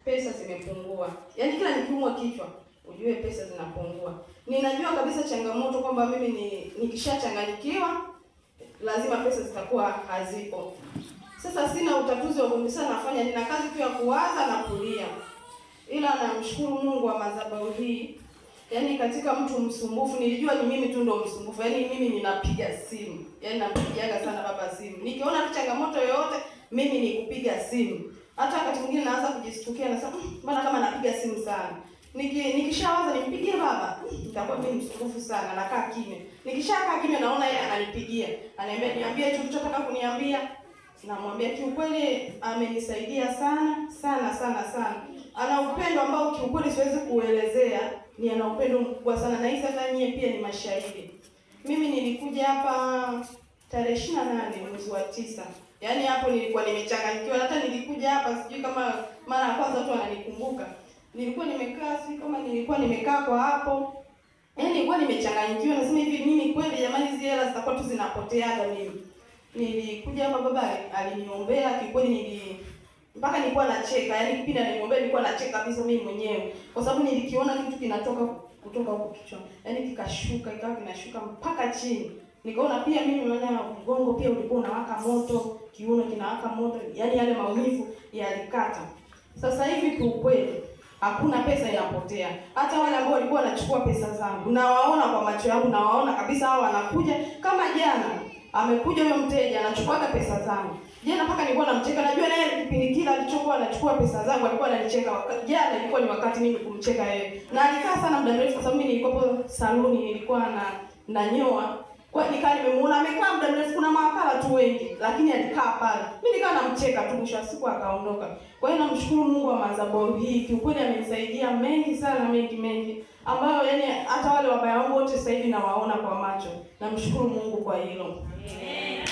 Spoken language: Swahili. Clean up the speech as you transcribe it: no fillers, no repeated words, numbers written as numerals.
pesa zimepungua. Yaani kila nikiumwa kichwa ujue pesa zinapungua. Ninajua kabisa changamoto kwamba mimi nikishachanganyikiwa lazima pesa zitakuwa hazipo. Sasa sina utatuzi wa kumbisa, nafanya nina kazi tu ya kuwaza na kulia. Ila namshukuru Mungu wa madhabahu hii. Yaani katika mtu msumbufu, nilijua ni mimi tu ndo msumbufu. Yaani mimi ninapiga simu. Yaani nampigiaga sana baba simu. Nikiona tu changamoto yoyote mimi ni kupiga simu. Hata wakati mwingine naanza kujistukia, nasema mbona kama napiga simu sana. Nikishawaza nimpigie baba, nitakuwa mimi msumbufu sana, nakaa kimya. Nikishakaa kimya naona yeye ananipigia. Ananiambia niambie tu ulichotaka kuniambia. Namwambia kiukweli amenisaidia sana sana sana sana. Ana upendo ambao kiukweli siwezi kuelezea, ni ana upendo mkubwa sana, na hii sasa nyie pia ni mashahidi. Mimi nilikuja hapa tarehe 28 mwezi wa 9. Yaani hapo nilikuwa nimechanganyikiwa, hata nilikuja hapa sijui kama mara ya kwanza watu wananikumbuka. Nilikuwa nimekaa, sijui kama nilikuwa nimekaa kwa hapo. Yaani nilikuwa nimechanganyikiwa, nasema hivi mimi kweli jamani hizi hela zitakuwa tu zinapoteaga mimi. Nilikuja hapa baba aliniombea, kikweli mpaka nilikuwa nacheka. Yaani kipindi aliniombea nilikuwa nacheka kabisa mimi mwenyewe, kwa sababu nilikiona kitu kinatoka kutoka huko kichwa. Yaani kikashuka, ikawa kinashuka mpaka chini. Nikaona pia mimi maana mgongo pia ulikuwa unawaka moto, kiuno kinawaka moto, yaani yale maumivu yalikata. Sasa hivi kiukweli hakuna pesa inapotea. Hata wale ambao walikuwa wanachukua pesa zangu nawaona kwa macho yangu, nawaona kabisa hao wanakuja. Kama jana amekuja huyo mteja anachukua pesa zangu. Jana mpaka nilikuwa namcheka, najua naye kipindi kile alichokuwa anachukua pesa zangu alikuwa ananicheka. Jana ilikuwa ni wakati mimi kumcheka yeye. Na alikaa sana muda mrefu kwa sababu mimi nilikuwa saluni, nilikuwa na nanyoa. Kwa hiyo nikaa nimemuona amekaa muda mrefu, kuna mawakala tu wengi, lakini alikaa pale. Mimi nikawa namcheka tu, mwisho wa siku akaondoka. Kwa hiyo namshukuru Mungu wa madhabahu hii, kiukweli amenisaidia mengi sana, mengi mengi, ambayo yani hata wale wabaya wangu wote sasa hivi nawaona kwa macho. Namshukuru Mungu kwa hilo. Amen.